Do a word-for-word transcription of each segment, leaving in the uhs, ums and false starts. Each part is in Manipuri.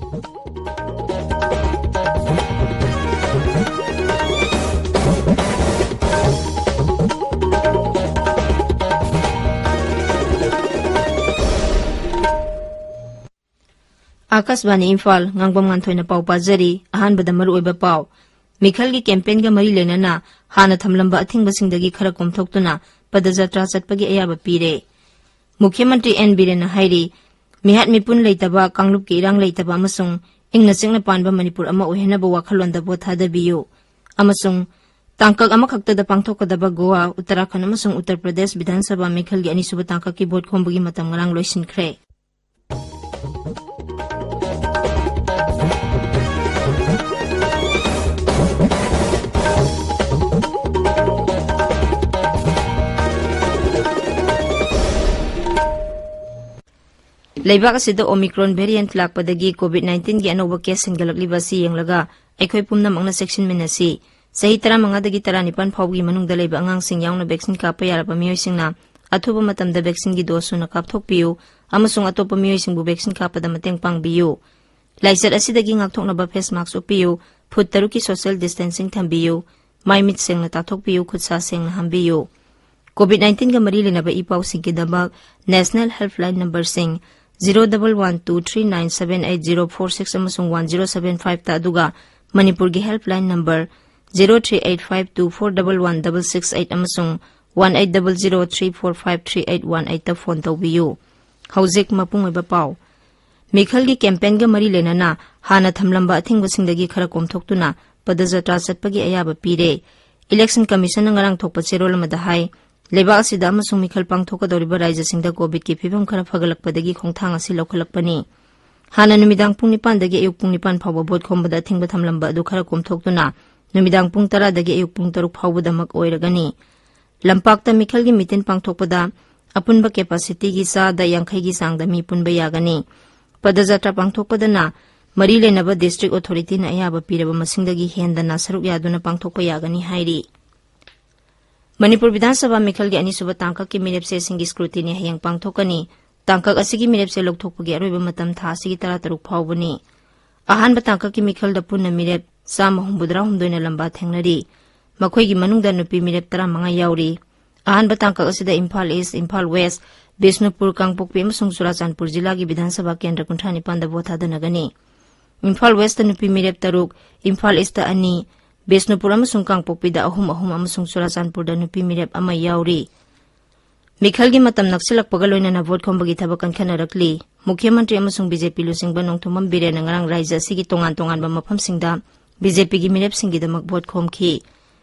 ꯑꯥꯀꯥꯁꯕꯥꯅꯤ ꯏꯝꯐꯥꯜ, ꯉꯥꯡꯕꯝ ꯉꯥꯟꯊꯣꯏꯅ ꯄꯥꯎ ꯄꯥꯖꯔꯤ꯫ ꯑꯍꯥꯟꯕꯗ ꯃꯔꯨꯑꯣꯏꯕ ꯄꯥꯎ꯫ ꯃꯤꯈꯜꯒꯤ ꯀꯦꯝꯄꯦꯟꯒ ꯃꯔꯤ ꯂꯩꯅꯅ ꯍꯥꯟꯅ ꯊꯝꯂꯝꯕ ꯑꯊꯤꯡꯕꯁꯤꯡꯗꯒꯤ ꯈꯔ ꯀꯣꯝꯊꯣꯛꯇꯨꯅ ꯄꯗꯖꯇ꯭ꯔꯥ ꯆꯠꯄꯒꯤ ꯑꯌꯥꯕ ꯄꯤꯔꯦ꯫ ꯃꯨꯈ꯭ꯌ ꯃꯟꯇ꯭ꯔꯤ ꯑꯦꯟ ꯕꯤꯔꯦꯟꯅ ꯍꯥꯏꯔꯤ, ꯃꯤꯍꯥꯠ ꯃꯤꯄꯨꯟ ꯂꯩꯇꯕ, ꯀꯥꯡꯂꯨꯞꯀꯤ ꯏꯔꯥꯡ ꯂꯩꯇꯕ ꯑꯃꯁꯨꯡ ꯏꯪꯅ ꯆꯤꯛꯅ ꯄꯥꯟꯕ ꯃꯅꯤꯄꯨꯔ ꯑꯃ ꯑꯣꯏꯍꯟꯅꯕ ꯋꯥꯈꯜꯂꯣꯟꯗ ꯚꯣꯠ ꯊꯥꯗꯕꯤꯌꯨ꯫ ꯑꯃꯁꯨꯡ ꯇꯥꯡꯀꯛ ꯑꯃꯈꯛꯇꯗ ꯄꯥꯡꯊꯣꯛꯀꯗꯕ ꯒꯣꯋꯥ, ꯎꯠꯇꯔꯥꯈꯟꯗ ꯑꯃꯁꯨꯡ ꯎꯠꯇꯔ ꯄ꯭ꯔꯗꯦꯁ ꯕꯤꯙꯥꯟ ꯁꯚꯥ ꯃꯤꯈꯜꯒꯤ ꯑꯅꯤꯁꯨꯕ ꯇꯥꯡꯀꯛꯀꯤ ꯚꯣꯠ ꯈꯣꯝꯕꯒꯤ ꯃꯇꯝ ꯉꯔꯥꯡ ꯂꯣꯏꯁꯤꯟꯈ꯭ꯔꯦ꯫ ꯂꯩꯕꯥꯛ ꯑꯁꯤꯗ Omicron variant ꯂꯥꯛꯄꯗꯒꯤ COVID nineteenꯒꯤ ꯑꯅꯧꯕ case ꯍꯦꯟꯒꯠꯂꯛꯂꯤꯕ ꯑꯁꯤ ꯌꯦꯡꯂꯒ ꯑꯩꯈꯣꯏ ꯄꯨꯝꯅꯃꯛꯅ ꯆꯦꯛꯁꯤꯟꯃꯤꯟꯅꯁꯤ꯫ ꯆꯍꯤ ꯇꯔꯥꯃꯉꯥꯗꯒꯤ ꯇꯔꯥꯅꯤꯄꯥꯟ ꯐꯥꯎꯕꯒꯤ ꯃꯅꯨꯡꯗ ꯂꯩꯕ ꯑꯉꯥꯡꯁꯤꯡ ꯌꯥꯎꯅ vaccine ꯀꯥꯞꯄ ꯌꯥꯔꯕ ꯃꯤꯑꯣꯏꯁꯤꯡꯅ ꯑꯊꯨꯕ ꯃꯇꯝꯗ vaccineꯒꯤ dose ꯁꯨꯅ ꯀꯥꯞꯊꯣꯛꯄꯤꯌꯨ ꯑꯃꯁꯨꯡ ꯑꯇꯣꯞꯄ ꯃꯤꯑꯣꯏꯁꯤꯡꯕꯨ vaccine ꯀꯥꯞꯄꯗ ꯃꯇꯦꯡ ꯄꯥꯡꯕꯤꯌꯨ꯫ ꯂꯥꯏꯆꯠ ꯑꯁꯤꯗꯒꯤ ꯉꯥꯛꯊꯣꯛꯅꯕ face mask ꯎꯞꯄꯤꯌꯨ, ꯐꯨꯠ ꯇꯔꯨꯛꯀꯤ social distancing ꯊꯝꯕꯤꯌꯨ, ꯃꯥꯏ ꯃꯤꯠ ꯁꯦꯡꯅ ꯇꯥꯊꯣꯛꯄꯤꯌꯨ, ꯈꯨꯠ ꯁꯥ ꯁꯦꯡꯅ ꯍꯥꯝꯕꯤꯌꯨ꯫ COVID nineteenꯒ ꯃꯔꯤ ꯂꯩꯅꯕ E ꯄꯥꯎꯁꯤꯡꯒꯤꯗꯃꯛ national helpline numberꯁꯤꯡ zero double one two three nine seven eight zero four six ꯑꯃꯁꯨꯡ one zero seven fiveꯇ, ꯑꯗꯨꯒ ꯃꯅꯤꯄꯨꯔꯒꯤ helpline number zero three eight five two four double one double six eight ꯑꯃꯁꯨꯡ one eight double zero three four five three eight one eightꯇ phone ꯇꯧꯕꯤꯌꯨ꯫ ꯍꯧꯖꯤꯛ ꯃꯄꯨꯡ ꯑꯣꯏꯕ ꯄꯥꯎ꯫ ꯃꯤꯈꯜꯒꯤ campaignꯒ ꯃꯔꯤ ꯂꯩꯅꯅ ꯍꯥꯟꯅ ꯊꯝꯂꯝꯕ ꯑꯊꯤꯡꯕꯁꯤꯡꯗꯒꯤ ꯈꯔ ꯀꯣꯝꯊꯣꯛꯇꯨꯅ ꯄꯗꯖꯇ꯭ꯔꯥ ꯆꯠꯄꯒꯤ ꯑꯌꯥꯕ ꯄꯤꯔꯦ꯫ Election Commissionꯅ ꯉꯔꯥꯡ ꯊꯣꯛꯄ ꯆꯦꯔꯣꯜ ꯑꯃꯗ ꯍꯥꯏ, ꯂꯩꯕꯥꯛ ꯑꯁꯤꯗ ꯑꯃꯁꯨꯡ ꯃꯤꯈꯜ ꯄꯥꯡꯊꯣꯛꯀꯗꯧꯔꯤꯕ ꯔꯥꯖ꯭ꯌꯁꯤꯡꯗ COVIDꯀꯤ ꯐꯤꯕꯝ ꯈꯔ ꯐꯒꯠꯂꯛꯄꯗꯒꯤ ꯈꯣꯡꯊꯥꯡ ꯑꯁꯤ ꯂꯧꯈꯠꯂꯛꯄꯅꯤ꯫ ꯍꯥꯟꯅ ꯅꯨꯃꯤꯗꯥꯡ ꯄꯨꯡ ꯅꯤꯄꯥꯟꯗꯒꯤ ꯑꯌꯨꯛ ꯄꯨꯡ ꯅꯤꯄꯥꯟ ꯐꯥꯎꯕ ꯚꯣꯠ ꯈꯣꯝꯕꯗ ꯑꯊꯤꯡꯕ ꯊꯝꯂꯝꯕ ꯑꯗꯨ ꯈꯔ ꯀꯣꯝꯊꯣꯛꯇꯨꯅ ꯅꯨꯃꯤꯗꯥꯡ ꯄꯨꯡ ꯇꯔꯥꯗꯒꯤ ꯑꯌꯨꯛ ꯄꯨꯡ ꯇꯔꯨꯛ ꯐꯥꯎꯕꯗꯃꯛ ꯑꯣꯏꯔꯒꯅꯤ꯫ ꯂꯝꯄꯥꯛꯇ ꯃꯤꯈꯜꯒꯤ meeting ꯄꯥꯡꯊꯣꯛꯄꯗ ꯑꯄꯨꯟꯕ capacityꯒꯤ ꯆꯥꯗ ꯌꯥꯡꯈꯩꯒꯤ ꯆꯥꯡꯗ ꯃꯤ ꯄꯨꯟꯕ ꯌꯥꯒꯅꯤ꯫ ꯄꯗꯖꯇ꯭ꯔꯥ ꯄꯥꯡꯊꯣꯛꯄꯗꯅ ꯃꯔꯤ ꯂꯩꯅꯕ district authorityꯅ ꯑꯌꯥꯕ ꯄꯤꯔꯕ ꯃꯁꯤꯡꯗꯒꯤ ꯍꯦꯟꯗꯅ ꯁꯔꯨꯛ ꯌꯥꯗꯨꯅ ꯄꯥꯡꯊꯣꯛꯄ ꯌꯥꯒꯅꯤ ꯍꯥꯏꯔꯤ꯫ ꯃꯅꯤꯄꯨꯔ ꯕꯤꯙꯥꯟ ꯁꯚꯥ ꯃꯤꯈꯜꯒꯤ ꯑꯅꯤꯁꯨꯕ ꯇꯥꯡꯀꯛꯀꯤ ꯃꯤꯔꯦꯞꯆꯦꯁꯤꯡꯒꯤ scrutiny ꯍꯌꯦꯡ ꯄꯥꯡꯊꯣꯛꯀꯅꯤ꯫ ꯇꯥꯡꯀꯛ ꯑꯁꯤꯒꯤ ꯃꯤꯔꯦꯞꯆꯦ ꯂꯧꯊꯣꯛꯄꯒꯤ ꯑꯔꯣꯏꯕ ꯃꯇꯝ ꯊꯥ ꯑꯁꯤꯒꯤ ꯇꯔꯥꯇꯔꯨꯛ ꯐꯥꯎꯕꯅꯤ꯫ ꯑꯍꯥꯟꯕ ꯇꯥꯡꯀꯛꯀꯤ ꯃꯤꯈꯜꯗ ꯄꯨꯟꯅ ꯃꯤꯔꯦꯞ ꯆꯥꯝꯃ ꯍꯨꯝꯐꯨꯇꯔꯥꯍꯨꯝꯗꯣꯏꯅ ꯂꯝꯕꯥ ꯊꯦꯡꯅꯔꯤ꯫ ꯃꯈꯣꯏꯒꯤ ꯃꯅꯨꯡꯗ ꯅꯨꯄꯤ ꯃꯤꯔꯦꯞ ꯇꯔꯥꯃꯉꯥ ꯌꯥꯎꯔꯤ꯫ ꯑꯍꯥꯟꯕ ꯇꯥꯡꯀꯛ ꯑꯁꯤꯗ ꯏꯝꯐꯥꯜ ꯏꯁ, ꯏꯝꯐꯥꯜ ꯋꯦꯁ, ꯕꯤꯁꯅꯨꯄꯨꯔ, ꯀꯥꯡꯄꯣꯛꯄꯤ ꯑꯃꯁꯨꯡ ꯆꯨꯔꯥꯆꯥꯟꯄꯨꯔ ꯖꯤꯂꯥꯒꯤ ꯕꯤꯙꯥꯟ ꯁꯚꯥ ꯀꯦꯟꯗ꯭ꯔ ꯀꯨꯟꯊ꯭ꯔꯥ ꯅꯤꯄꯥꯟꯗ ꯚꯣꯠ ꯊꯥꯗꯅꯒꯅꯤ꯫ ꯏꯝꯐꯥꯜ ꯋꯦꯁꯇ ꯅꯨꯄꯤ ꯃꯤꯔꯦꯞ ꯇꯔꯨꯛ, ꯏꯝꯐꯥꯜ ꯏꯁꯇ ꯑꯅꯤ, ꯕꯤꯁꯅꯨꯄꯨꯔ ꯑꯃꯁꯨꯡ ꯀꯥꯡꯄꯣꯛꯄꯤꯗ ꯑꯍꯨꯝ ꯑꯍꯨꯝ ꯑꯃꯁꯨꯡ ꯆꯨꯔꯥꯆꯥꯟꯄꯨꯔꯗ ꯅꯨꯄꯤ ꯃꯤꯔꯦꯞ ꯑꯃ ꯌꯥꯎꯔꯤ꯫ ꯃꯤꯈꯜꯒꯤ ꯃꯇꯝ ꯅꯛꯁꯤꯜꯂꯛꯄꯒ ꯂꯣꯏꯅꯅ ꯚꯣꯠ ꯈꯣꯝꯕꯒꯤ ꯊꯕꯛ ꯀꯟꯈꯠꯅꯔꯛꯂꯤ꯫ ꯃꯨꯈ꯭ꯌ ꯃꯟꯇ꯭ꯔꯤ ꯑꯃꯁꯨꯡ ꯕꯤ ꯖꯦ ꯄꯤ ꯂꯨꯆꯤꯡꯕ ꯅꯣꯡꯊꯣꯝꯕꯝ ꯕꯤꯔꯦꯟꯅ ꯉꯔꯥꯡ ꯔꯥꯏꯖ꯭ꯌ ꯑꯁꯤꯒꯤ ꯇꯣꯉꯥꯟ ꯇꯣꯉꯥꯟꯕ ꯃꯐꯝꯁꯤꯡꯗ ꯕꯤ ꯖꯦ ꯄꯤꯒꯤ ꯃꯤꯔꯦꯞꯁꯤꯡꯒꯤꯗꯃꯛ ꯚꯣꯠ ꯈꯣꯝꯈꯤ꯫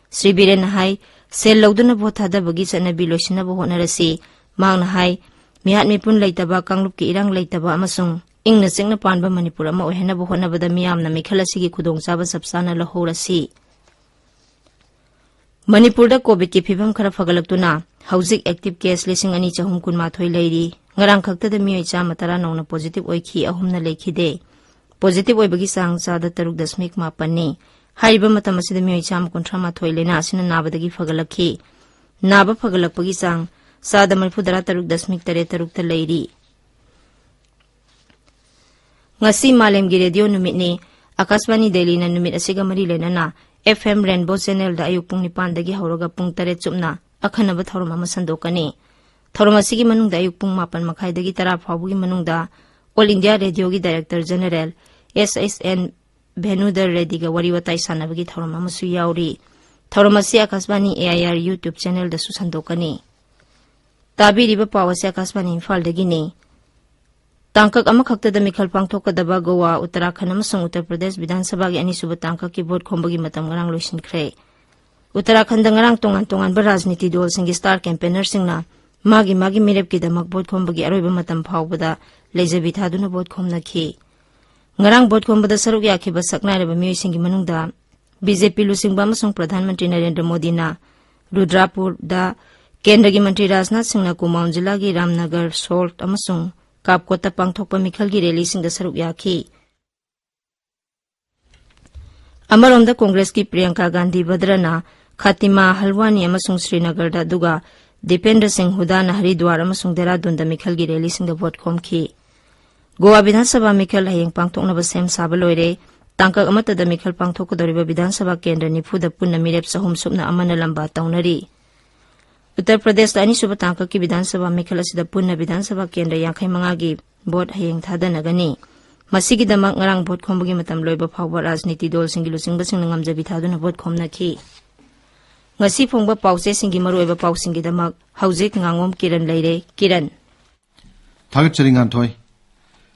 ꯁ꯭ꯔꯤ ꯕꯤꯔꯦꯟꯅ ꯍꯥꯏ, ꯁꯦꯜ ꯂꯧꯗꯨꯅ ꯚꯣꯠ ꯊꯥꯗꯕꯒꯤ ꯆꯠꯅꯕꯤ ꯂꯣꯏꯁꯤꯟꯅꯕ ꯍꯣꯠꯅꯔꯁꯤ꯫ ꯃꯍꯥꯛꯅ ꯍꯥꯏ, ꯃꯤꯍꯥꯠ ꯃꯤꯄꯨꯟ ꯂꯩꯇꯕ, ꯀꯥꯡꯂꯨꯞꯀꯤ ꯏꯔꯥꯡ ꯂꯩꯇꯕ ꯑꯃꯁꯨꯡ ꯏꯪꯅ ꯆꯤꯛꯅ ꯄꯥꯟꯕ ꯃꯅꯤꯄꯨꯔ ꯑꯃ ꯑꯣꯏꯍꯟꯅꯕ ꯍꯣꯠꯅꯕꯗ ꯃꯤꯌꯥꯝꯅ ꯃꯤꯈꯜ ꯑꯁꯤꯒꯤ ꯈꯨꯗꯣꯡꯆꯥꯕ ꯆꯞ ꯆꯥꯅ ꯂꯧꯍꯧꯔꯁꯤ꯫ ꯃꯅꯤꯄꯨꯔꯗ ꯀꯣꯚꯤꯗꯀꯤ ꯐꯤꯕꯝ ꯈꯔ ꯐꯒꯠꯂꯛꯇꯨꯅ ꯍꯧꯖꯤꯛ ꯑꯦꯛꯇꯤꯚ ꯀꯦꯁ ꯂꯤꯁꯤꯡ ꯑꯅꯤ ꯆꯍꯨꯝ ꯀꯨꯟꯃꯥꯊꯣꯏ ꯂꯩꯔꯤ꯫ ꯉꯔꯥꯡ ꯈꯛꯇꯗ ꯃꯤꯑꯣꯏ ꯆꯥꯝꯃ ꯇꯔꯥ ꯅꯧꯅ ꯄꯣꯖꯤꯇꯤꯚ ꯑꯣꯏꯈꯤ, ꯑꯍꯨꯝꯅ ꯂꯩꯈꯤꯗꯦ꯫ ꯄꯣꯖꯤꯇꯤꯚ ꯑꯣꯏꯕꯒꯤ ꯆꯥꯡ ꯆꯥꯗ ꯇꯔꯨꯛ ꯗꯁꯃꯤꯛ ꯃꯥꯄꯟꯅꯤ꯫ ꯍꯥꯏꯔꯤꯕ ꯃꯇꯝ ꯑꯁꯤꯗ ꯃꯤꯑꯣꯏ ꯆꯥꯝꯃ ꯀꯨꯟꯊ꯭ꯔꯥ ꯃꯥꯊꯣꯏ ꯂꯥꯏꯅꯥ ꯑꯁꯤꯅ ꯅꯥꯕꯗꯒꯤ ꯐꯒꯠꯂꯛꯈꯤ꯫ ꯅꯥꯕ ꯐꯒꯠꯂꯛꯄꯒꯤ ꯆꯥꯡ ꯆꯥꯗ ꯃꯔꯤꯐꯨ ꯇꯔꯥ ꯇꯔꯨꯛ ꯗꯁꯃꯤꯛ ꯇꯔꯦꯠ ꯇꯔꯨꯛꯇ ꯂꯩꯔꯤ꯫ ꯉꯁꯤ ꯃꯥꯂꯦꯝꯒꯤ ꯔꯦꯗꯤꯑꯣ ꯅꯨꯃꯤꯠꯅꯤ꯫ ꯑꯀꯥꯁꯕꯥꯅꯤ ꯗꯦꯜꯂꯤꯅ ꯅꯨꯃꯤꯠ ꯑꯁꯤꯒ ꯃꯔꯤ ꯂꯩꯅꯅ ꯑꯦꯐ ꯑꯦꯝ ꯔꯦꯟꯕꯣ ꯆꯦꯅꯦꯜꯗ ꯑꯌꯨꯛ ꯄꯨꯡ ꯅꯤꯄꯥꯟꯗꯒꯤ ꯍꯧꯔꯒ ꯄꯨꯡ ꯇꯔꯦꯠ ꯆꯨꯞꯅ ꯑꯈꯟꯅꯕ ꯊꯧꯔꯝ ꯑꯃ ꯁꯟꯗꯣꯛꯀꯅꯤ꯫ ꯊꯧꯔꯝ ꯑꯁꯤꯒꯤ ꯃꯅꯨꯡꯗ ꯑꯌꯨꯛ ꯄꯨꯡ ꯃꯥꯄꯟ ꯃꯈꯥꯏꯗꯒꯤ ꯇꯔꯥ ꯐꯥꯎꯕꯒꯤ ꯃꯅꯨꯡꯗ ꯑꯣꯜ ꯏꯟꯗꯤꯌꯥ ꯔꯦꯗꯤꯑꯣꯒꯤ director general S S N Venudhar ꯔꯦꯗꯤꯒ ꯋꯥꯔꯤ ꯋꯥꯇꯥꯏ ꯁꯥꯟꯅꯕꯒꯤ ꯊꯧꯔꯝ ꯑꯃꯁꯨ ꯌꯥꯎꯔꯤ꯫ ꯊꯧꯔꯝ ꯑꯁꯤ ꯑꯀꯥꯁꯕꯥꯅꯤ ꯑꯦ ꯑꯥꯏ ꯑꯥꯔ YouTube ꯆꯦꯅꯦꯜꯗꯁꯨ ꯁꯟꯗꯣꯛꯀꯅꯤ꯫ ꯇꯥꯕꯤꯔꯤꯕ ꯄꯥꯎ ꯑꯁꯤ ꯑꯀꯥꯁꯕꯥꯅꯤ ꯏꯝꯐꯥꯜꯗꯒꯤꯅꯤ꯫ ꯇꯥꯡꯀꯛ ꯑꯃꯈꯛꯇꯗ ꯃꯤꯈꯜ ꯄꯥꯡꯊꯣꯛꯀꯗꯕ ꯒꯣꯋꯥ, ꯎꯠꯇꯔꯥꯈꯟꯗ ꯑꯃꯁꯨꯡ ꯎꯠꯇꯔ ꯄ꯭ꯔꯗꯦꯁ ꯕꯤꯙꯥꯟ ꯁꯚꯥꯒꯤ ꯑꯅꯤꯁꯨꯕ ꯇꯥꯡꯀꯛꯀꯤ ꯚꯣꯠ ꯈꯣꯝꯕꯒꯤ ꯃꯇꯝ ꯉꯔꯥꯡ ꯂꯣꯏꯁꯤꯟꯈ꯭ꯔꯦ꯫ ꯎꯠꯇꯔꯥꯈꯟꯗ ꯉꯔꯥꯡ ꯇꯣꯉꯥꯟ ꯇꯣꯉꯥꯟꯕ ꯔꯥꯖꯅꯤꯇꯤ ꯗꯣꯜꯁꯤꯡꯒꯤ ꯁ꯭ꯇꯥꯔ ꯀꯦꯝꯄꯦꯅꯔꯁꯤꯡꯅ ꯃꯥꯒꯤ ꯃꯥꯒꯤ ꯃꯤꯔꯦꯞꯀꯤꯗꯃꯛ ꯚꯣꯠ ꯈꯣꯝꯕꯒꯤ ꯑꯔꯣꯏꯕ ꯃꯇꯝ ꯐꯥꯎꯕꯗ ꯂꯩꯖꯕꯤ ꯊꯥꯗꯨꯅ ꯚꯣꯠ ꯈꯣꯝꯅꯈꯤ꯫ ꯉꯔꯥꯡ ꯚꯣꯠ ꯈꯣꯝꯕꯗ ꯁꯔꯨꯛ ꯌꯥꯈꯤꯕ ꯁꯛꯅꯥꯏꯔꯕ ꯃꯤꯑꯣꯏꯁꯤꯡꯒꯤ ꯃꯅꯨꯡꯗ ꯕꯤ ꯖꯦ ꯄꯤ ꯂꯨꯆꯤꯡꯕ ꯑꯃꯁꯨꯡ ꯄ꯭ꯔꯙꯥꯟ ꯃꯟꯇ꯭ꯔꯤ ꯅꯔꯦꯟꯗ꯭ꯔ ꯃꯣꯗꯤꯅ ꯔꯨꯗ꯭ꯔꯥꯄꯨꯔꯗ, ꯀꯦꯟꯗ꯭ꯔꯒꯤ ꯃꯟꯇ꯭ꯔꯤ ꯔꯥꯖꯅꯥꯊ ꯁꯤꯡꯅ ꯀꯨꯃꯥꯎꯟ ꯖꯤꯂꯥꯒꯤ ꯔꯥꯝꯅꯒꯔ, ꯁꯣꯜꯠ ꯑꯃꯁꯨꯡ ꯀꯥꯞꯀꯣꯠꯇ ꯄꯥꯡꯊꯣꯛꯄ ꯃꯤꯈꯜꯒꯤ ꯔꯦꯂꯤꯁꯤꯡꯗ ꯁꯔꯨꯛ ꯌꯥꯈꯤ꯫ ꯑꯃꯔꯣꯝꯗ ꯀꯣꯡꯒ꯭ꯔꯦꯁꯀꯤ ꯄ꯭ꯔꯤꯌꯪꯀꯥ ꯒꯥꯟꯙꯤ ꯚꯗ꯭ꯔꯅ ꯈꯥꯇꯤꯃꯥ, ꯍꯜꯋꯥꯅꯤ ꯑꯃꯁꯨꯡ ꯁ꯭ꯔꯤꯅꯒꯔꯗ, ꯑꯗꯨꯒ ꯗꯤꯄꯦꯟꯗ꯭ꯔ ꯁꯤꯡ ꯍꯨꯗꯥꯅ ꯍꯔꯤꯗ꯭ꯋꯥꯔ ꯑꯃꯁꯨꯡ ꯗꯦꯔꯥꯗꯨꯟꯗ ꯃꯤꯈꯜꯒꯤ ꯔꯦꯂꯤꯁꯤꯡꯗ ꯚꯣꯠ ꯈꯣꯝꯈꯤ꯫ ꯒꯣꯋꯥ ꯕꯤꯙꯥꯟ ꯁꯚꯥ ꯃꯤꯈꯜ ꯍꯌꯦꯡ ꯄꯥꯡꯊꯣꯛꯅꯕ ꯁꯦꯝ ꯁꯥꯕ ꯂꯣꯏꯔꯦ꯫ ꯇꯥꯡꯀꯛ ꯑꯃꯠꯇꯗ ꯃꯤꯈꯜ ꯄꯥꯡꯊꯣꯛꯀꯗꯧꯔꯤꯕ ꯕꯤꯙꯥꯟ ꯁꯚꯥ ꯀꯦꯟꯗ꯭ꯔ ꯅꯤꯐꯨꯗ ꯄꯨꯟꯅ ꯃꯤꯔꯦꯞ ꯆꯍꯨꯝ ꯁꯨꯞꯅ ꯑꯃꯅ ꯂꯝꯕꯥ ꯇꯧꯅꯔꯤ꯫ ꯎꯠꯇꯔ ꯄ꯭ꯔꯗꯦꯁꯇ ꯑꯅꯤꯁꯨꯕ ꯇꯥꯡꯀꯛꯀꯤ ꯕꯤꯙꯥꯟ ꯁꯚꯥ ꯃꯤꯈꯜ ꯑꯁꯤꯗ ꯄꯨꯟꯅ ꯕꯤꯙꯥꯟ ꯁꯚꯥ ꯀꯦꯟꯗ꯭ꯔ ꯌꯥꯡꯈꯩ ꯃꯉꯥꯒꯤ ꯚꯣꯠ ꯍꯌꯦꯡ ꯊꯥꯗꯅꯒꯅꯤ꯫ ꯃꯁꯤꯒꯤꯗꯃꯛ ꯉꯔꯥꯡ ꯚꯣꯠ ꯈꯣꯝꯕꯒꯤ ꯃꯇꯝ ꯂꯣꯏꯕ ꯐꯥꯎꯕ ꯔꯥꯖꯅꯤꯇꯤ ꯗꯜꯁꯤꯡꯒꯤ ꯂꯨꯆꯤꯡꯕꯁꯤꯡꯅ ꯉꯝꯖꯕꯤ ꯊꯥꯗꯨꯅ ꯚꯣꯠ ꯈꯣꯝꯅꯈꯤ꯫ ꯉꯁꯤ ꯐꯣꯡꯕ ꯄꯥꯎꯆꯦꯁꯤꯡꯒꯤ ꯃꯔꯨꯑꯣꯏꯕ ꯄꯥꯎꯁꯤꯡꯒꯤꯗꯃꯛ ꯍꯧꯖꯤꯛ ꯉꯥꯉꯣꯝ ꯀꯤꯔꯟ ꯂꯩꯔꯦ꯫ ꯀꯤꯔꯟ꯫ ꯊꯥꯒꯠꯆꯔꯤ, ꯉꯥꯟꯊꯣꯏ꯫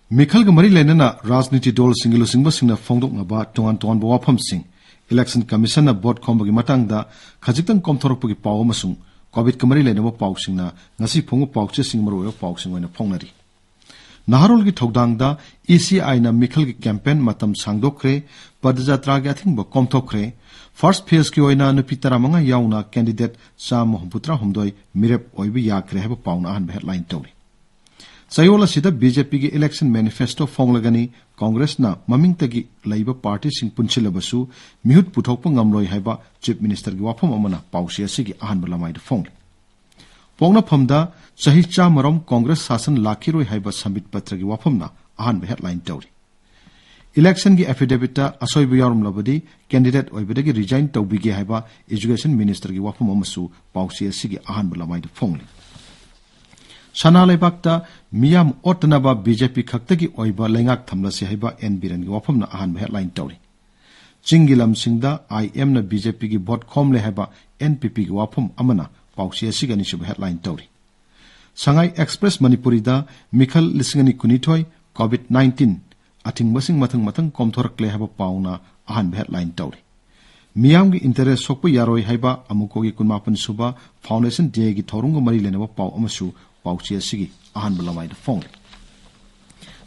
ꯃꯤꯈꯜꯒ ꯃꯔꯤ ꯂꯩꯅꯅ ꯔꯥꯖꯅꯤꯇꯤ ꯗꯜꯁꯤꯡꯒꯤ ꯂꯨꯆꯤꯡꯕꯁꯤꯡꯅ ꯐꯣꯡꯗꯣꯛꯅꯕ ꯇꯣꯉꯥꯟ ꯇꯣꯉꯥꯟꯕ ꯋꯥꯐꯝꯁꯤꯡ, ꯏꯂꯦꯛꯁꯟ ꯀꯃꯤꯁꯟꯅ ꯚꯣꯠ ꯈꯣꯝꯕꯒꯤ ꯃꯇꯥꯡꯗ ꯈꯖꯤꯛꯇꯪ ꯀꯣꯝꯊꯣꯔꯛꯄꯒꯤ ꯄꯥꯎ ꯑꯃꯁꯨꯡ ꯀꯣꯚꯤꯗꯀ ꯃꯔꯤ ꯂꯩꯅꯕ ꯄꯥꯎꯁꯤꯡꯅ ꯉꯁꯤ ꯐꯣꯡꯕ ꯄꯥꯎꯆꯦꯁꯤꯡ ꯃꯔꯨꯑꯣꯏꯕ ꯄꯥꯎꯁꯤꯡ ꯑꯣꯏꯅ ꯐꯣꯡꯅꯔꯤ꯫ ꯅꯍꯥꯔꯣꯜꯒꯤ ꯊꯧꯗꯥꯡꯗ ꯏ ꯁꯤ ꯑꯥꯏꯅ ꯃꯤꯈꯜꯒꯤ ꯀꯦꯝꯄꯦꯟ ꯃꯇꯝ ꯁꯥꯡꯗꯣꯛꯈ꯭ꯔꯦ, ꯄꯗꯖꯥꯇ꯭ꯔꯥꯒꯤ ꯑꯊꯤꯡꯕ ꯀꯣꯝꯊꯣꯛꯈ꯭ꯔꯦ, ꯐꯥꯔꯁ ꯐꯦꯖꯀꯤ ꯑꯣꯏꯅ ꯅꯨꯄꯤ ꯇꯔꯥꯃꯉꯥ ꯌꯥꯎꯅ ꯀꯦꯟꯗꯤꯗꯦꯠ ꯆꯥꯝꯃ ꯍꯨꯝꯐꯨꯇꯔꯥ ꯍꯨꯝꯗꯣꯏ ꯃꯤꯔꯦꯞ ꯑꯣꯏꯕ ꯌꯥꯈ꯭ꯔꯦ ꯍꯥꯏꯕ ꯄꯥꯎꯅ ꯑꯍꯥꯟꯕ ꯍꯦꯗꯂꯥꯏꯟ ꯇꯧꯔꯤ꯫ ꯆꯌꯣꯜ ꯑꯁꯤꯗ ꯕꯤꯖꯦꯄꯤꯒꯤ ꯏꯂꯦꯛꯁꯟ ꯃꯦꯅꯤꯐꯦꯁꯇꯣ ꯐꯣꯡꯂꯒꯅꯤ, ꯀꯣꯡꯒ꯭ꯔꯦꯁꯅ ꯃꯃꯤꯡꯇꯒꯤ ꯂꯩꯕ ꯄꯥꯔꯇꯤꯁꯤꯡ ꯄꯨꯟꯁꯤꯜꯂꯕꯁꯨ ꯃꯤꯍꯨꯠ ꯄꯨꯊꯣꯛꯄ ꯉꯝꯂꯣꯏ ꯍꯥꯏꯕ ꯆꯤꯐ ꯃꯤꯅꯤꯁꯇꯔꯒꯤ ꯋꯥꯐꯝ ꯑꯃꯅ ꯄꯥꯎꯆꯦ ꯑꯁꯤꯒꯤ ꯑꯍꯥꯟꯕ ꯂꯃꯥꯏꯗ ꯐꯣꯡꯂꯤ꯫ ꯄꯣꯛꯅꯐꯝꯗ ꯆꯍꯤ ꯆꯥꯝꯃꯔꯣꯝ ꯀꯣꯡꯒ꯭ꯔꯦꯁ ꯁꯥꯁꯟ ꯂꯥꯛꯈꯤꯔꯣꯏ ꯍꯥꯏꯕ ꯁꯝꯕꯤꯠ ꯄꯇ꯭ꯔꯒꯤ ꯋꯥꯐꯝꯅ ꯑꯍꯥꯟꯕ ꯍꯦꯗꯂꯥꯏꯟ ꯇꯧꯔꯤ꯫ ꯏꯂꯦꯛꯁꯟꯒꯤ ꯑꯦꯐꯤꯗꯦꯕꯤꯠꯇ ꯑꯁꯣꯏꯕ ꯌꯥꯎꯔꯝꯂꯕꯗꯤ ꯀꯦꯟꯗꯤꯗꯦꯠ ꯑꯣꯏꯕꯗꯒꯤ ꯔꯤꯖꯥꯏꯟ ꯇꯧꯕꯤꯒꯦ ꯍꯥꯏꯕ ꯏꯖꯨꯀꯦꯁꯟ ꯃꯤꯅꯤꯁꯇꯔꯒꯤ ꯋꯥꯐꯝ ꯑꯃꯁꯨ ꯄꯥꯎꯆꯦ ꯑꯁꯤꯒꯤ ꯑꯍꯥꯟꯕ ꯂꯃꯥꯏꯗ ꯐꯣꯡꯂꯤ꯫ ꯁꯅꯥ ꯂꯩꯕꯥꯛꯇ ꯃꯤꯌꯥꯝ ꯑꯣꯠꯇꯅꯕ ꯕꯤꯖꯦꯄꯤ ꯈꯛꯇꯒꯤ ꯑꯣꯏꯕ ꯂꯩꯉꯥꯛ ꯊꯝꯂꯁꯤ ꯍꯥꯏꯕ ꯑꯦꯟ ꯕꯤꯔꯦꯟꯒꯤ ꯋꯥꯐꯝꯅ ꯑꯍꯥꯟꯕ ꯍꯦꯗꯂꯥꯏꯟ ꯇꯧꯔꯤ꯫ ꯆꯤꯡꯒꯤ ꯂꯝꯁꯤꯡꯗ ꯑꯥꯏ ꯑꯦꯝꯅ ꯕꯤꯖꯦꯄꯤꯒꯤ ꯚꯣꯠ ꯈꯣꯝꯂꯦ ꯍꯥꯏꯕ ꯑꯦꯟ ꯄꯤ ꯄꯤꯒꯤ ꯋꯥꯐꯝ ꯑꯃꯅ ꯄꯥꯎꯆꯦ ꯑꯁꯤꯒꯤ ꯑꯅꯤꯁꯨꯕ ꯍꯦꯗꯂꯥꯏꯟ ꯇꯧꯔꯤ꯫ ꯁꯉꯥꯏ ꯑꯦꯛꯁꯄ꯭ꯔꯦꯁ ꯃꯅꯤꯄꯨꯔꯤꯗ ꯃꯤꯈꯜ ꯂꯤꯁꯤꯡ ꯑꯅꯤ ꯀꯨꯟꯅꯤꯊꯣꯏ, ꯀꯣꯚꯤꯗ ꯅꯥꯏꯟꯇꯤꯟ, ꯑꯊꯤꯡꯕꯁꯤꯡ ꯃꯊꯪ ꯃꯊꯪ ꯀꯣꯝꯊꯣꯔꯛꯂꯦ ꯍꯥꯏꯕ ꯄꯥꯎꯅ ꯑꯍꯥꯟꯕ ꯍꯦꯗꯂꯥꯏꯟ ꯇꯧꯔꯤ꯫ ꯃꯤꯌꯥꯝꯒꯤ ꯏꯟꯇꯔꯦꯁ ꯁꯣꯛꯄ ꯌꯥꯔꯣꯏ ꯍꯥꯏꯕ ꯑꯃꯨꯀꯣꯒꯤ ꯀꯨꯟꯃꯥꯄꯟ ꯁꯨꯕ ꯐꯥꯎꯟꯗꯦꯁꯟ ꯗꯦꯒꯤ ꯊꯧꯔꯝꯒ ꯃꯔꯤ ꯂꯩꯅꯕ ꯄꯥꯎ ꯑꯃꯁꯨ ꯄꯥꯎꯆꯦ ꯑꯁꯤꯒꯤ ꯑꯍꯥꯟꯕ ꯂꯃꯥꯏꯗ ꯐꯣꯡꯂꯤ꯫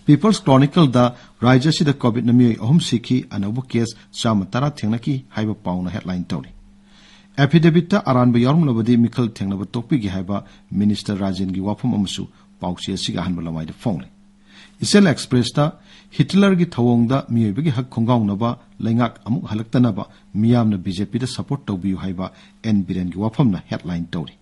ꯄꯤꯄꯜꯁ ꯀ꯭ꯔꯣꯅꯤꯀꯜꯗ ꯔꯥꯖ꯭ꯌ ꯑꯁꯤꯗ ꯀꯣꯚꯤꯗꯅ ꯃꯤꯑꯣꯏ ꯑꯍꯨꯝ ꯁꯤꯈꯤ, ꯑꯅꯧꯕ ꯀꯦꯁ ꯆꯥꯝꯃ ꯇꯔꯥ ꯊꯦꯡꯅꯈꯤ ꯍꯥꯏꯕ ꯄꯥꯎꯅ ꯍꯦꯗꯂꯥꯏꯟ ꯇꯧꯔꯤ꯫ ꯑꯦꯐꯤꯗꯦꯕꯤꯠꯇ ꯑꯔꯥꯟꯕ ꯌꯥꯎꯔꯝꯂꯕꯗꯤ ꯃꯤꯈꯜ ꯊꯦꯡꯅꯕ ꯇꯣꯛꯄꯤꯒꯦ ꯍꯥꯏꯕ ꯃꯤꯅꯤꯁꯇꯔ ꯔꯥꯖꯦꯟꯒꯤ ꯋꯥꯐꯝ ꯑꯃꯁꯨ ꯄꯥꯎꯆꯦ ꯑꯁꯤꯒꯤ ꯑꯍꯥꯟꯕ ꯂꯃꯥꯏꯗ ꯐꯣꯡꯂꯤ꯫ ꯏꯆꯦꯜ ꯑꯦꯛꯁꯄ꯭ꯔꯦꯁꯇ ꯍꯤꯇꯂꯔꯒꯤ ꯊꯧꯑꯣꯡꯗ ꯃꯤꯑꯣꯏꯕꯒꯤ ꯍꯛ ꯈꯣꯡꯒꯥꯎꯅꯕ, ꯂꯩꯉꯥꯛ ꯑꯃꯨꯛ ꯍꯜꯂꯛꯇꯅꯕ ꯃꯤꯌꯥꯝꯅ ꯕꯤꯖꯦꯄꯤꯗ ꯁꯄꯣꯔꯠ ꯇꯧꯕꯤꯌꯨ ꯍꯥꯏꯕ ꯑꯦꯟ ꯕꯤꯔꯦꯟꯒꯤ ꯋꯥꯐꯝꯅ ꯍꯦꯗꯂꯥꯏꯟ ꯇꯧꯔꯤ꯫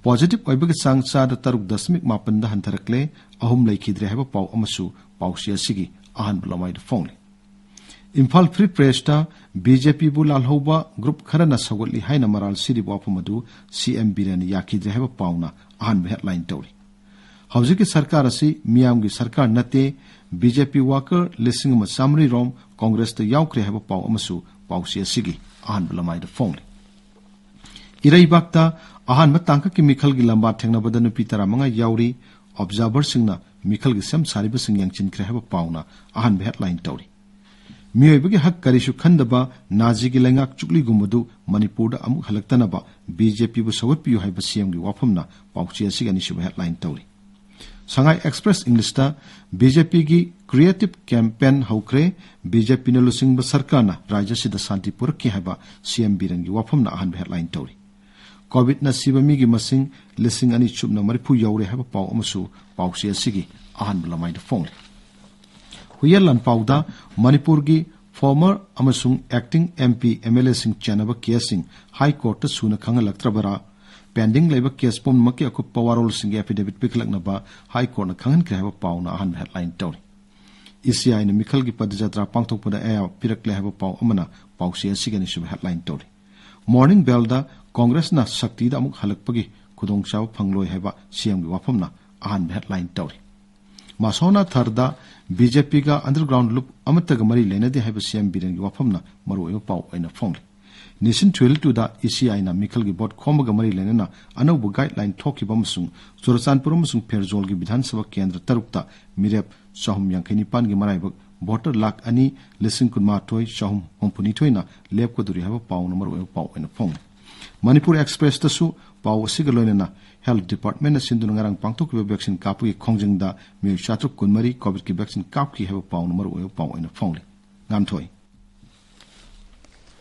ꯄꯣꯖꯤꯇꯤꯚ ꯑꯣꯏꯕꯒꯤ ꯆꯥꯡ ꯆꯥꯗ ꯇꯔꯨꯛ ꯗꯁꯃꯤꯛ ꯃꯥꯄꯟꯗ ꯍꯟꯊꯔꯛꯂꯦ, ꯑꯍꯨꯝ ꯂꯩꯈꯤꯗ꯭ꯔꯦ ꯍꯥꯏꯕ ꯄꯥꯎ ꯑꯃꯁꯨ ꯄꯥꯎꯆꯦ ꯑꯁꯤꯒꯤ ꯑꯍꯥꯟꯕ ꯂꯃꯥꯏꯗ ꯐꯣꯡꯂꯤ꯫ ꯏꯝꯐꯥꯜ ꯐ꯭ꯔꯤ ꯄ꯭ꯔꯦꯁꯇ ꯕꯤ ꯖꯦ ꯄꯤꯕꯨ ꯂꯥꯜꯍꯧꯕ ꯒ꯭ꯔꯨꯞ ꯈꯔꯅ ꯁꯧꯒꯠꯂꯤ ꯍꯥꯏꯅ ꯃꯔꯥꯜ ꯁꯤꯔꯤꯕ ꯋꯥꯐꯝ ꯑꯗꯨ ꯁꯤ ꯑꯦꯝ ꯕꯤꯔꯦꯟꯅ ꯌꯥꯈꯤꯗ꯭ꯔꯦ ꯍꯥꯏꯕ ꯄꯥꯎꯅ ꯑꯍꯥꯟꯕ ꯍꯦꯗꯂꯥꯏꯟ ꯇꯧꯔꯤ꯫ ꯍꯧꯖꯤꯛꯀꯤ ꯁꯔꯀꯥꯔ ꯑꯁꯤ ꯃꯤꯌꯥꯝꯒꯤ ꯁꯔꯀꯥꯔ ꯅꯠꯇꯦ, ꯕꯤ ꯖꯦ ꯄꯤ ꯋꯥꯀꯔ ꯂꯤꯁꯤꯡ ꯑꯃ ꯆꯥꯃꯔꯤ ꯔꯣꯝ ꯀꯣꯡꯒ꯭ꯔꯦꯁꯇ ꯌꯥꯎꯈ꯭ꯔꯦ ꯍꯥꯏꯕ ꯄꯥꯎ ꯑꯃꯁꯨ ꯄꯥꯎꯆꯦ ꯑꯁꯤꯒꯤ ꯑꯍꯥꯟꯕ ꯂꯃꯥꯏꯗ ꯐꯣꯡꯂꯤ꯫ ꯏꯔꯩꯕꯥꯛꯇ ꯑꯍꯥꯟꯕ ꯇꯥꯡꯀꯛꯀꯤ ꯃꯤꯈꯜꯒꯤ ꯂꯝꯕꯥ ꯊꯦꯡꯅꯕꯗ ꯅꯨꯄꯤ ꯇꯔꯥꯃꯉꯥ ꯌꯥꯎꯔꯤ, ꯑꯣꯕꯖꯥꯔꯚꯔꯁꯤꯡꯅ ꯃꯤꯈꯜꯒꯤ ꯁꯦꯝ ꯁꯥꯔꯤꯕꯁꯤꯡ ꯌꯦꯡꯁꯤꯟꯈ꯭ꯔꯦ ꯍꯥꯏꯕ ꯄꯥꯎꯅ ꯑꯍꯥꯟꯕ ꯍꯦꯗꯂꯥꯏꯟ ꯇꯧꯔꯤ꯫ ꯃꯤꯑꯣꯏꯕꯒꯤ ꯍꯛ ꯀꯔꯤꯁꯨ ꯈꯟꯗꯕ ꯅꯥꯖꯤꯒꯤ ꯂꯩꯉꯥꯛ ꯆꯨꯛꯂꯤꯒꯨꯝꯕꯗꯨ ꯃꯅꯤꯄꯨꯔꯗ ꯑꯃꯨꯛ ꯍꯜꯂꯛꯇꯅꯕ ꯕꯤ ꯖꯦ ꯄꯤꯕꯨ ꯁꯧꯒꯠꯄꯤꯌꯨ ꯍꯥꯏꯕ ꯁꯤ ꯑꯦꯝꯒꯤ ꯋꯥꯐꯝꯅ ꯄꯥꯎꯆꯦ ꯑꯁꯤꯒꯤ ꯑꯅꯤꯁꯨꯕ ꯍꯦꯗꯂꯥꯏꯟ ꯇꯧꯔꯤ꯫ ꯁꯉꯥꯏ ꯑꯦꯛꯁꯄ꯭ꯔꯦꯁ ꯏꯪꯂꯤꯁꯇ ꯕꯤ ꯖꯦ ꯄꯤꯒꯤ ꯀ꯭ꯔꯤꯌꯦꯇꯤꯚ ꯀꯦꯝꯄꯦꯟ ꯍꯧꯈ꯭ꯔꯦ, ꯕꯤ ꯖꯦ ꯄꯤꯅ ꯂꯨꯆꯤꯡꯕ ꯁꯔꯀꯥꯔꯅ ꯔꯥꯖ꯭ꯌ ꯑꯁꯤꯗ ꯁꯥꯟꯇꯤ ꯄꯨꯔꯛꯈꯤ ꯍꯥꯏꯕ ꯁꯤ ꯑꯦꯝ ꯕꯤꯔꯦꯟꯒꯤ ꯋꯥꯐꯝꯅ ꯑꯍꯥꯟꯕ ꯍꯦꯗꯂꯥꯏꯟ ꯇꯧꯔꯤ꯫ ꯀꯣꯚꯤꯗꯅ ꯁꯤꯕ ꯃꯤꯒꯤ ꯃꯁꯤꯡ ꯂꯤꯁꯤꯡ ꯑꯅꯤ ꯆꯨꯞꯅ ꯃꯔꯤꯐꯨ ꯌꯧꯔꯦ ꯍꯥꯏꯕ ꯄꯥꯎ ꯑꯃꯁꯨ ꯄꯥꯎꯆꯦ ꯑꯁꯤꯒꯤ ꯑꯍꯥꯟꯕ ꯂꯃꯥꯏꯗ ꯐꯣꯡꯂꯤ꯫ ꯍꯨꯏꯌꯦꯟ ꯂꯥꯟꯄꯥꯎꯗ ꯃꯅꯤꯄꯨꯔꯒꯤ ꯐꯣꯔꯃꯔ ꯑꯃꯁꯨꯡ acting M P, M L ꯑꯦꯁꯤꯡ ꯆꯦꯟꯅꯕ ꯀꯦꯁꯁꯤꯡ ꯍꯥꯏ ꯀꯣꯔꯠꯇ ꯁꯨꯅ ꯈꯪꯍꯜꯂꯛꯇ꯭ꯔꯕꯔꯥ? ꯄꯦꯟꯗꯤꯡ ꯂꯩꯕ ꯀꯦꯁ ꯄꯨꯝꯅꯃꯛꯀꯤ ꯑꯀꯨꯞꯄ ꯋꯥꯔꯣꯜꯁꯤꯡꯒꯤ ꯑꯦꯐꯤꯗꯦꯚꯤꯠ ꯄꯤꯈꯠꯂꯛꯅꯕ ꯍꯥꯏ ꯀꯣꯔꯠꯅ ꯈꯪꯍꯟꯈ꯭ꯔꯦ ꯍꯥꯏꯕ ꯄꯥꯎꯅ ꯑꯍꯥꯟꯕ ꯍꯦꯗꯂꯥꯏꯟ ꯇꯧꯔꯤ꯫ ꯏ ꯁꯤ ꯑꯥꯏꯅ ꯃꯤꯈꯜꯒꯤ ꯄꯗꯖꯇ꯭ꯔꯥ ꯄꯥꯡꯊꯣꯛꯄꯗ ꯑꯌꯥꯕ ꯄꯤꯔꯛꯂꯦ ꯍꯥꯏꯕ ꯄꯥꯎ ꯑꯃꯅ ꯄꯥꯎꯆꯦ ꯑꯁꯤꯒꯤ ꯑꯅꯤꯁꯨꯕ ꯍꯦꯗꯂꯥꯏꯟ ꯇꯧꯔꯤ꯫ ꯃꯣꯔꯅꯤꯡ ꯕꯦꯜꯗ ꯀꯣꯡꯒ꯭ꯔꯦꯁꯅ ꯁꯛꯇꯤꯗ ꯑꯃꯨꯛ ꯍꯜꯂꯛꯄꯒꯤ ꯈꯨꯗꯣꯡꯆꯥꯕ ꯐꯪꯂꯣꯏ ꯍꯥꯏꯕ ꯁꯤ ꯑꯦꯝꯒꯤ ꯋꯥꯐꯝꯅ ꯑꯍꯥꯟꯕ ꯍꯦꯗꯂꯥꯏꯟ ꯇꯧꯔꯤ꯫ ꯃꯁꯣꯅꯥ ꯊꯔꯗ ꯕꯤ ꯖꯦ ꯄꯤꯒ ꯑꯟꯗꯔꯒ꯭ꯔꯥꯎꯟ ꯂꯨꯞ ꯑꯃꯠꯇꯒ ꯃꯔꯤ ꯂꯩꯅꯗꯦ ꯍꯥꯏꯕ ꯁꯤ ꯑꯦꯝ ꯕꯤꯔꯦꯟꯒꯤ ꯋꯥꯐꯝꯅ ꯃꯔꯨꯑꯣꯏꯕ ꯄꯥꯎ ꯑꯣꯏꯅ ꯐꯣꯡꯂꯤ꯫ ꯅꯤꯁꯤꯟ ꯊ꯭ꯔꯤꯜ ꯇꯨꯗ ꯏ ꯁꯤ ꯑꯥꯏꯅ ꯃꯤꯈꯜꯒꯤ ꯚꯣꯠ ꯈꯣꯝꯕꯒ ꯃꯔꯤ ꯂꯩꯅꯅ ꯑꯅꯧꯕ ꯒꯥꯏꯗꯂꯥꯏꯟ ꯊꯣꯛꯈꯤꯕ ꯑꯃꯁꯨꯡ ꯆꯨꯔꯆꯥꯟꯄꯨꯔ ꯑꯃꯁꯨꯡ ꯐꯦꯔꯖꯣꯜꯒꯤ ꯕꯤꯙꯥꯟ ꯁꯚꯥ ꯀꯦꯟꯗ꯭ꯔ ꯇꯔꯨꯛꯇ ꯃꯤꯔꯦꯞ ꯆꯍꯨꯝ ꯌꯥꯡꯈꯩ ꯅꯤꯄꯥꯟꯒꯤ ꯃꯔꯥꯏꯕꯛ ꯚꯣꯇꯔ ꯂꯥꯈ ꯑꯅꯤ ꯂꯤꯁꯤꯡ ꯀꯨꯟꯃꯥꯊꯣꯏ ꯆꯍꯨꯝ ꯍꯨꯝꯐꯨꯅꯤꯊꯣꯏꯅ ꯂꯦꯞꯀꯗꯧꯔꯤ ꯍꯥꯏꯕ ꯄꯥꯎꯅ ꯃꯔꯨꯑꯣꯏꯕ ꯄꯥꯎ ꯑꯣꯏꯅ ꯐꯣꯡꯂꯤ꯫ ꯃꯅꯤꯄꯨꯔ ꯑꯦꯛꯁꯄ꯭ꯔꯦꯁꯇꯁꯨ ꯄꯥꯎ ꯑꯁꯤꯒ ꯂꯣꯏꯅꯅ ꯍꯦꯜꯊ ꯗꯤꯄꯥꯔꯠꯃꯦꯟꯅ ꯁꯤꯟꯗꯨꯅ ꯉꯔꯥꯡ ꯄꯥꯡꯊꯣꯛꯈꯤꯕ ꯚꯦꯛꯁꯤꯟ ꯀꯥꯞꯄꯒꯤ ꯈꯣꯡꯖꯪꯗ ꯃꯤꯑꯣꯏ ꯆꯥꯇ꯭ꯔꯨꯛ ꯀꯨꯟꯃꯔꯤ ꯀꯣꯚꯤꯗꯀꯤ ꯚꯦꯛꯁꯤꯟ ꯀꯥꯞꯈꯤ ꯍꯥꯏꯕ ꯄꯥꯎꯅ ꯃꯔꯨꯑꯣꯏꯕ ꯄꯥꯎ ꯑꯣꯏꯅ ꯐꯣꯡꯂꯤ꯫ ꯉꯥꯟꯊꯣꯏ꯫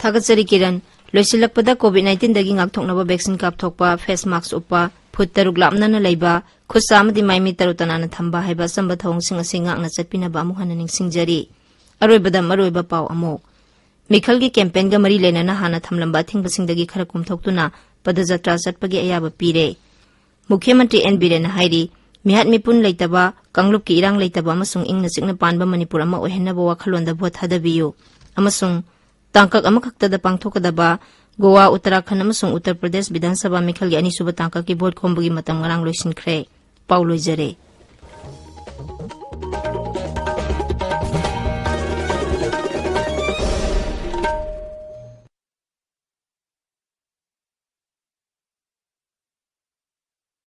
ꯊꯥꯒꯠꯆꯔꯤ ꯀꯤꯔꯟ꯫ ꯂꯣꯏꯁꯤꯜꯂꯛꯄꯗ ꯀꯣꯚꯤꯗ ꯅꯥꯏꯟꯇꯤꯟꯗꯒꯤ ꯉꯥꯛꯊꯣꯛꯅꯕ ꯚꯦꯛꯁꯤꯟ ꯀꯥꯞꯊꯣꯛꯄ, ꯐꯦꯁ ꯃꯥꯛꯁ ꯎꯞꯄ, ꯐꯨꯠ ꯇꯔꯨꯛ ꯂꯥꯞꯅꯅ ꯂꯩꯕ, ꯈꯨꯠ ꯁꯥ ꯑꯃꯗꯤ ꯃꯥꯏ ꯃꯤꯠ ꯇꯔꯨ ꯇꯅꯥꯟꯅ ꯊꯝꯕ ꯍꯥꯏꯕ ꯑꯆꯝꯕ ꯊꯧꯑꯣꯡꯁꯤꯡ ꯑꯁꯤ ꯉꯥꯛꯅ ꯆꯠꯄꯤꯅꯕ ꯑꯃꯨꯛ ꯍꯟꯅ ꯅꯤꯡꯁꯤꯡꯖꯔꯤ꯫ ꯑꯔꯣꯏꯕꯗ ꯃꯔꯨꯑꯣꯏꯕ ꯄꯥꯎ ꯑꯃꯨꯛ꯫ ꯃꯤꯈꯜꯒꯤ ꯀꯦꯝꯄꯦꯟꯒ ꯃꯔꯤ ꯂꯩꯅꯅ ꯍꯥꯟꯅ ꯊꯝꯂꯝꯕ ꯑꯊꯤꯡꯕꯁꯤꯡꯗꯒꯤ ꯈꯔ ꯀꯣꯝꯊꯣꯛꯇꯨꯅ ꯄꯗꯖꯇ꯭ꯔꯥ ꯆꯠꯄꯒꯤ ꯑꯌꯥꯕ ꯄꯤꯔꯦ꯫ ꯃꯨꯈ꯭ꯌ ꯃꯟꯇ꯭ꯔꯤ ꯑꯦꯟ ꯕꯤꯔꯦꯟꯅ ꯍꯥꯏꯔꯤ, ꯃꯤꯍꯥꯠ ꯃꯤꯄꯨꯟ ꯂꯩꯇꯕ, ꯀꯥꯡꯂꯨꯞꯀꯤ ꯏꯔꯥꯡ ꯂꯩꯇꯕ ꯑꯃꯁꯨꯡ ꯏꯪꯅ ꯆꯤꯛꯅ ꯄꯥꯟꯕ ꯃꯅꯤꯄꯨꯔ ꯑꯃ ꯑꯣꯏꯍꯟꯅꯕ ꯋꯥꯈꯜꯂꯣꯟꯗ ꯚꯣꯠ ꯊꯥꯗꯕꯤꯌꯨ ꯑꯃꯁꯨꯡ ꯇꯥꯡꯀꯛ ꯑꯃꯈꯛꯇꯗ ꯄꯥꯡꯊꯣꯛꯀꯗꯕ ꯒꯣꯋꯥ, ꯎꯠꯇꯔꯥꯈꯟꯗ ꯑꯃꯁꯨꯡ ꯎꯠꯇꯔ ꯄ꯭ꯔꯗꯦꯁ ꯕꯤꯙꯥꯟ ꯁꯚꯥ ꯃꯤꯈꯜꯒꯤ ꯑꯅꯤꯁꯨꯕ ꯇꯥꯡꯀꯛꯀꯤ ꯚꯣꯠ ꯈꯣꯝꯕꯒꯤ ꯃꯇꯝ ꯉꯔꯥꯡ ꯂꯣꯏꯁꯤꯟꯈ꯭ꯔꯦ꯫ ꯄꯥꯎ ꯂꯣꯏꯖꯔꯦ꯫